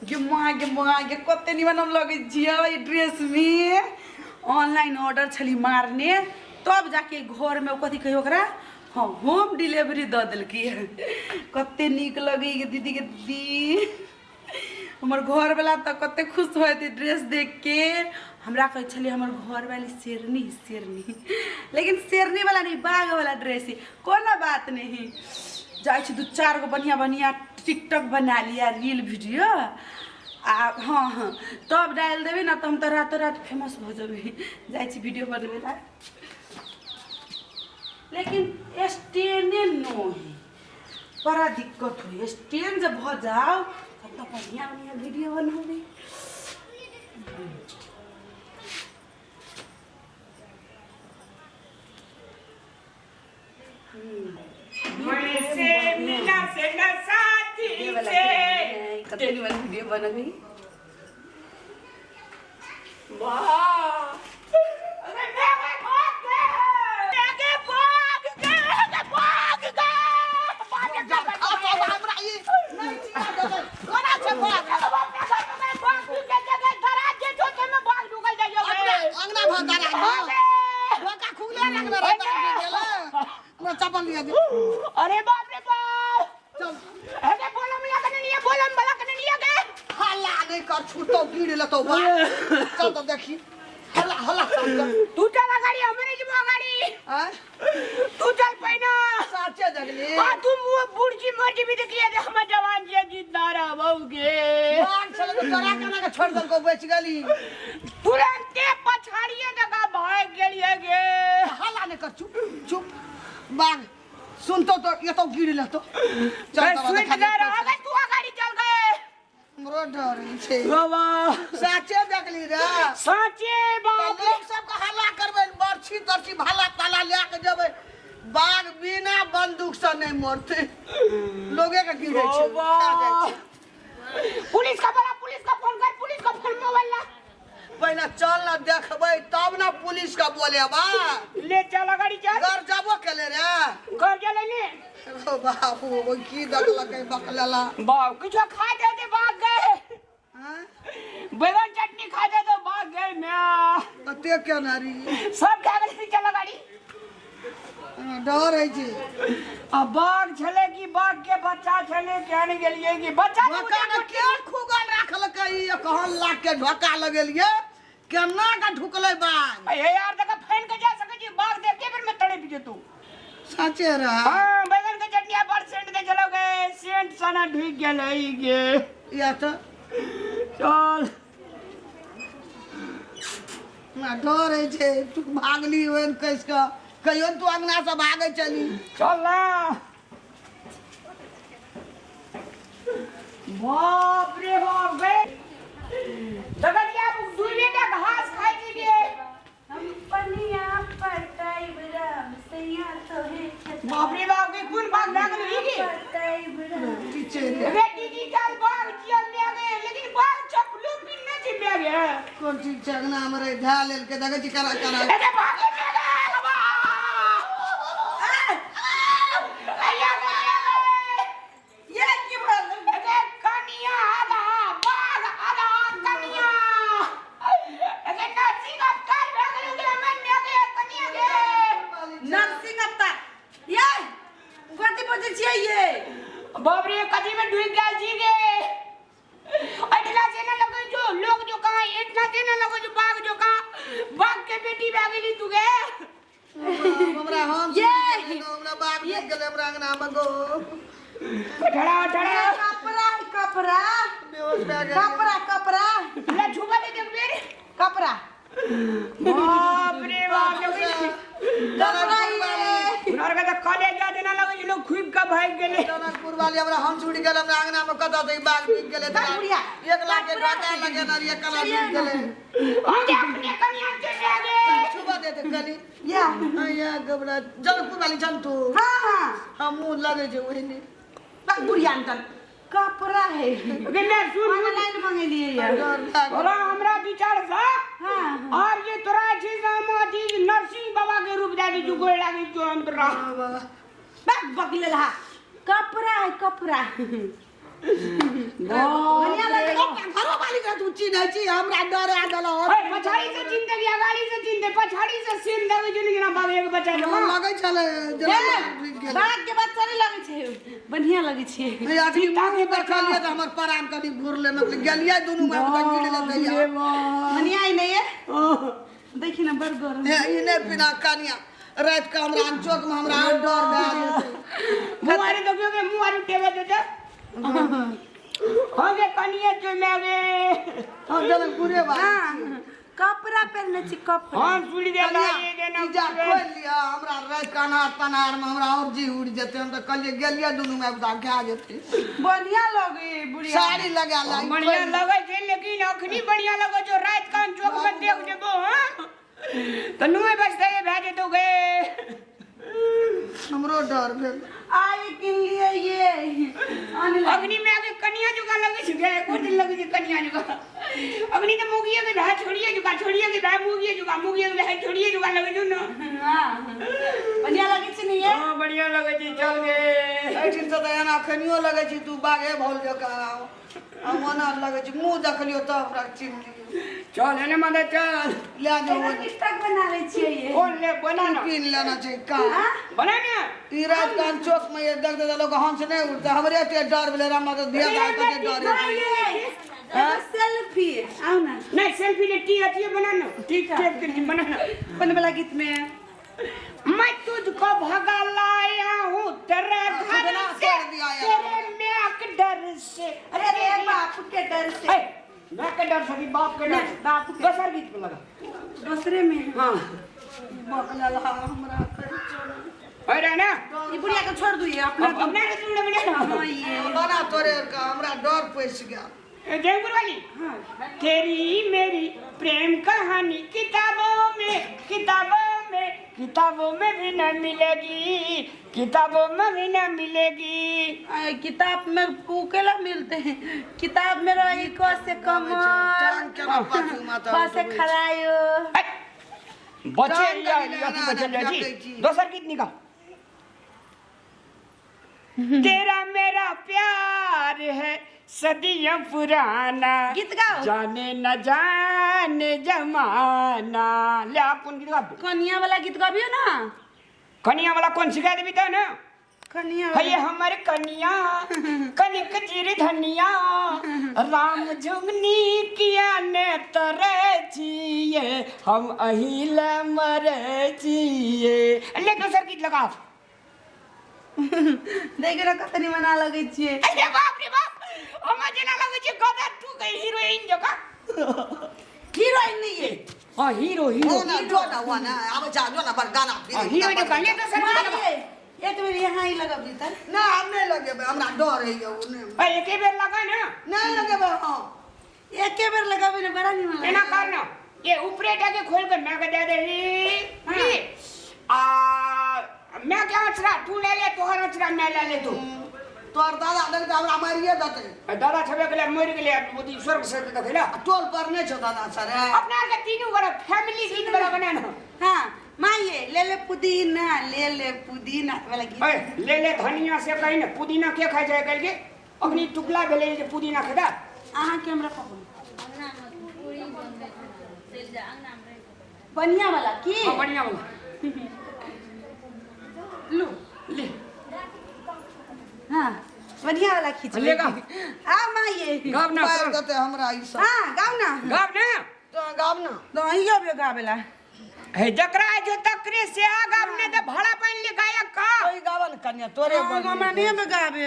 गे माँ, गे माँ, गे कते निमन हम लगै छियै ई ड्रेस में। ऑनलाइन ऑर्डर छली मारने, तब जाके घर में कथी कहियो ओकरा, हाँ होम डिलीवरी दऽ देलकै। कते नीक लगै गे दीदी, गे दीदी। हमर घरवला तऽ कते खुश होइत ड्रेस देख के। हमरा कहै छलै हमर घरवाली शेरनी शेरनी, लेकिन शेरनी वाला नहीं, बाघ वाला ड्रेस है। कोनो बात नहीं, जाइ छी दू चार गो बढ़िया बढ़िया टिकटॉक बना लिया, रील वीडियो आ हाँ हाँ तब डालि देबै ने तऽ हम तऽ रातो रात फेमस भऽ जेबै। जाइ छी वीडियो बनबै ला, लेकिन स्टैंडे नहि, बड़ा दिक्कत हुई। स्टैंड जब भऽ जाओ तब तऽ बढ़िया बढ़िया वीडियो बनाबी। से मिला से न साथी से कते निमन वीडियो बनबी। वाह, अरे मेरे भाग गए, मेरे भाग गए, भाग गए। हमरा ई नहि चिया देबै, कोना छै बाघ? अपना अंगना भर दरा ढोका खुले रखने रहे, बाघ ढुकि गेलै। हमरा चप्पल लिया दे। अरे बाप रे बाप। चल। अरे बोलम लगने नहीं है, बोलम लगने नहीं है गे। हल्ला नहि कर, छूटतो गिर लेतो बाघ। चल तो देखी, हल्ला हल्ला सब कर। तू चल अगाड़ी, हमरे जब अगाड़ी। आँय? तू चल पहिना। साचे जगली। हाँ, तू मुँह बुढ़जी मर्जी भी देखिए दे, हमर जवान जी जिंदा रहबोगे। बाघ छलै तऽ तोरा केना के छोड़ि देलकौ, बचि गेली? तुरंते पछाड़िए जगह भाग गेलिए गे। हल्ला नहि कर, चुप चुप। बाघ सुनतो तो ये तो गिर लेतो। चल मैं तोरा सुन देखा गए दे। रह तू अगाड़ी चल गए। हमरो डर छै। बाबा। साचे देखली रे? साचे बाप। लोग सबके हल्ला करबै, बर्छी तर्छी भाला ताला लए के जेबै। बाघ बिना बंदूक से नहीं मरते, लोगे के गिरे छै, खा जाइ छै। पुलिस का बोला, पुलिस का फोन कर, पुलिस का फोन मोबाइल ला। पहिने चल न देखबै तब न पुलिस के बोलेबा। ले चल अगाड़ी चल। घर जाबो केले रे? घर चले ने। ओ बाबू, ओ की देखलकै बकलेला? बाप किछो खा दे दे भाग गए। हाँ? बैगन चटनी खा दे तो भाग गए मैं। कते केना री? सब खा गेल, चल अगाड़ी। हाँ, डर होइ छै। आ बाघ छलै कि बाघ के बच्चा छलै, केहन गेलियै कि बच्चा के ढोका ने के खुगल राखलकै ई? 51 लाख के ढोका लगेलियै, केना के ढुकलै बाघ? ए यार देखा, फैन के जा सकै छी, बाघ देख के फिर में तड़प जेतू। साचे रहा। हाँ, बैगन के चटनी पर सेंट दे चलो गए, सेंट सना ढुक गेलै गे। या तऽ चल। हमरा डर होइ छै। तू भागली ओहन कसि कऽ, कहियो ने तू अंगना से भागै छली। चल ना। बाप रे बाप, गए दगड़िया दुइये टा घास खाइ छी गे। हम पनिया पटाइब राम सैया तोहे खेत। बाप रे बाप, के कोन बाघ भए गेल ई गे? पटाइब राम। पीछे रे। रे डिजिटल बाघ छियै मे गे, लेकिन बाघ चपलो पिन्ने छै मे गे। कोन चीज छै अंगना मे रे? धए लेलकै, देखै छी करा करा। अरे बाघ गे मे गे, बाबा। अय्या गे मे गे। ये की भेल? अरे कनिया आधा बाघ आधा कनिया। अरे नर्सिंग अवतार भए गेल गे हमर मे गे कनिया गे। नर्सिंग अवतार ये कथी बजै छियै ये? बाप रे, कथी में डूब गेल छी गे? एतना से ना लगै जो लोग जो कहा, एतना से ना लगै जो बाघ जो कहा, बाघ के बेटी भए गेली तू गे। हमरा हम ये! हमरा बाघ देख गेलै हमरा अंगना मे गो। ठड़ा ठड़ा। कपड़ा कपड़ा। बेहोश भए गेलै। कपड़ा कपड़ा। ला छुबा दे देख बेर। कपड़ा। बाप रे बाप, देखै कपड़ा ये। हुनर के तऽ कलेजा जेना लगै छै लोग खुबि कऽ भागि गेलै। जनकपुर वाली, हमरा हंस उड़ि गेल हमरा अंगना मे, कतऽ से ई बाघ डूबि गेलै? बाघ बुढ़िया। 1 लाख के ढोका लगेने रहियै, केना डूबि गेलै? हम जे अपने कनिया के लए गे। छुबा दे दे कनी। या। या घबरा, जनकपुर वाली छन तू? हाँ हाँ। हम मुँह लगै छै ओहिने। बाघ बुढ़िया अंतन कपड़ा है। गे मैं सुन। ऑनलाइन मंगेलिए यार। डर लागल। तोरा हमरा विचार से हाँ। आब जे तोरा छै से हम अथी नरसिंह बाबा के रूप दए दै छी, गोर लागै छियौ हम तोरा। बाघ बकले रहा, कपड़ा है कपड़ा, बढ़िया लगे। चिन्है छी हमरा डरा देलह। ओए पछाड़ी से चिन्हते कि अगाड़ी से चिन्हते? पछाड़ी से सीन देबै जो जेना बाघ के बच्चा जकाँ लगै छलै जेना डूबि गेल। बाघ के बच्चा नहीं लगै छै, बढ़िया लगै छै। नहीं, अखनी मुँह देखलियै तऽ हमर परान कनि घुरलै, मतलब गेलियै दुनू माय पुता गिरलै दैया। बढ़िया ही नहीं है, देखी ना बड़ गरम। हे, ई नहि बिना कनिया राति के हमरा चौक में हमरा और डर भए जेतै। मुँह आरे देखियो के मुँह आरे टेबा देते हो गे कनिया जो मैं गे। हम जनकपुरे बात। हाँ, कपड़ा पहनने छी कपड़ा। हम सुन दे कनिया, ये देना ई जा खोलि लिअ, हमरा राति के अन्हार तन्हार में हमरा और जी उड़ि जेतै। हम तऽ कहलियै गेलियै दुनू माय पुता खा जेतै। बढ़िया लगे बुढ़िया। साड़ी लगा ला। बढ़िया लगे छै, लेकिन अखनी बढ़िया लगे जो रात कान चौक में देख जेबो। हां त नुए बजते भए जेतौ गे। हमरो डर भेल। आइ किन लिए ये ऑनलाइन। अग्नि में आगे कनिया जुका लगे छै गे, एको दिन लगे छै कनिया जुका। अग्नि त मुगिए के भाई छोड़िए जुका, छोड़िए के भाई मुगिए जुका, मुगिए के भाई छोड़िए जुका लगे छै न। हाँ, बढ़िया लगे छै ने ये? हां बढ़िया लगे छै, चल गे। एहिठाम से तऽ एना खनियो लगै छी तू बाघे भौल जकाँ, हम ओना लगै छी। मुँह देखलियौ तब हमरा चिन्हलियौ। चल एने मदे चल। लए जाओ। एकर किस्तक बना ले छियै ये। कौन ले बना ना? कीन लेना छै का? बना ना। ई रात कान चौक में ये देख दे लोग हंस नहीं उड़ते, हमरे एते डर भेलै हमरा तऽ धिया पुता कते डर माये, एगो सेल्फी आउ ना। नहीं सेल्फी ने टी अथी बना ना, टी टेप के बना ना। कौन वाला गीत में? मैं तुझको भगा लाया हूँ तेरे घर खुदना से, कर दिया यार। तेरे मियाँ के डर से। अरे रे बाप के डर से। ए, मैं के डर से कि बाप के डर से? नहीं, बाप के। दोसर गीत पे लगा। दूसरे में है। हाँ बकलेल हमरा कहि छोड़। अरे ना। ये बुढ़िया के छोड़ दू ये अपना। अब अपना के तुमने बना ना। हाँ ये। बना तोरे का हमरा डर पैसि गेल। ए, जयपुर वाली। हाँ। तेरी मेरी प्रेम कहानी किताबों में, किताबों में, किताबों में भी न मिलेगी, किताबों में भी न मिलेगी। किताब में पूकेला मिलते हैं, किताब में रही क से कमर, टांग केना पाछू माता ख से खरायो। ए, बचे टांग या कनी अथी लेना बचल ना, जाइ छी। देखै छी। दोसर गीत निकाल। तेरा मेरा प्यार है सदियों पुराना, गीत गाओ। जाने न जाने जमाना। ले आप कौन गीत गाबो? कनिया वाला गीत गाबियो ना। कनिया वाला कौन सिखा देबी त ना? कनिया है ये हमर कनिया कनिक जीर धनिया, राम झुगनी किया ने तरे छिए, हम अहिला मरे छिए। ले दोसर गीत लगाओ। देखियो ना कतनी मना लगे छिए। अरे बाप रे बाप, हमरा जेना लगै छै गदर टू के हीरोइन जकाँ। हीरोइन नहीं है। हाँ हीरो हीरो। ओ ना जो ना वो ना आबै छै जो ना बड़ गाना। हाँ हीरो जकाँ। ले दोसर गीत लगाओ। माये, एक बेर यहाँ ही लगबी त। ना हम नहि लगेबै, हमरा डर होइए ओ नहि। अरे एके बेर लगा ना। नहि लगेबै हम। एके बेर लगाबी ना, बड़ा निमन लगे। एना कर ना, ये ऊपरे जाके खोल कर मैं के दे दे ली आ मैं क्या अचरा तू ले ले, तोहर अचरा मैं ले ले तू। तोहर दादा देख हमरा मारिए देतै। दादा छबे गेलै मरि गेलै, मोदी स्वर्ग से देखैला। आ टोल पर नहि छौ दादा सर। अपना आर के तीनू गोरा फैमिली गीत वाला बना ना। हाँ माये, ले ले पुदीना, ले ले पुदीना वाला गीत। ए ले ले धनिया से कहीं ना पुदीना के खाइ छै काल्हि के अखनी टुकला भेलै जे पुदीना खेदा। अहाँ के हमरा कहू बढ़िया वाला की? हां बढ़िया वाला। लू ले। हाँ बढ़िया वाला खींच ले गा। आ माये गाब ना। पार देतै हमरा ई सब। हाँ गाओ ना। गाब ना। तो गाब ना। तो अहीं गाबियो गाबेला। हे जकरा जो तकरे से आ गाब ने त भाड़ा पानि ले गायक का। कोई गाबन कन्या तोरे हाँ, बड़। हमरा नहीं आबे गाबे।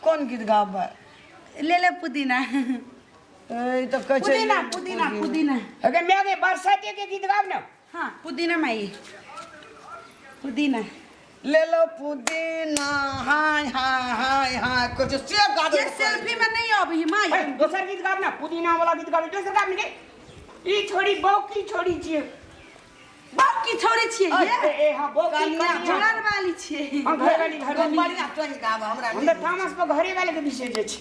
कोन गीत गाबबै? ले ले पुदीना। ए तऽ कहै छै पुदीना पुदीना पुदीना। अगर मैं आगे बरसाते के गीत गाब ना। हाँ पुदीना माई पुदीना। ले लो पुदीना हाय हाय हाय हाय कुछ से गाबे। ये सेल्फी में नहीं आबी माई। ए दोसर गीत गाब ना, पुदीना वाला गीत गाब, दोसर गाब ने ई छोड़ी बौकी छोड़ी छिए। बाप की छोड़ी छिए ये। ए हां बौकी कनिया। कनिया। घर वाली छिए। हां घर वाली, घर वाली। बढ़िया तोही गाब हमरा। हम त थॉमस पर घरे वाले के विषय जे छै।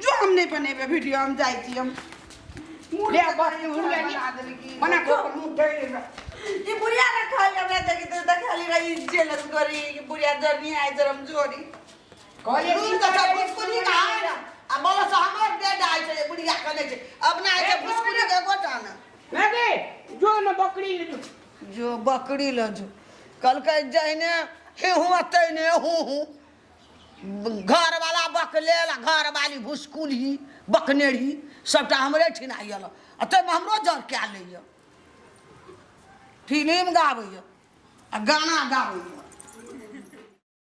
जो हम नहीं बनेबे वीडियो, हम जाइ छी हम। ले बस बना को मुंह दे। ई बुढ़िया ने खाली हमरा देखी त खाली रही जेलस करी कि बुढ़िया जरनी आइ जरम जोरी। कहलिए दूर तऽ छै भोजपुरी का आइ ना आ बोलो से हमर डेड आइ छै बुढ़िया। ओरिया के लै छै। अपना होइ छै भुसकुली के एकोटा ने। मैगी जो न बकरी ले जो। जो बकरी ल जो, कहलकै जहिने हे हुँ तहिने हूँ हूँ। घरवाला बकलेल आ घरवाली भुसकुलही बकनेरही सबटा हमरे ठिना आयल आ ताहिमे हमरो जर कए लैए। फिल्म गाबैए आ गाना गाबैए।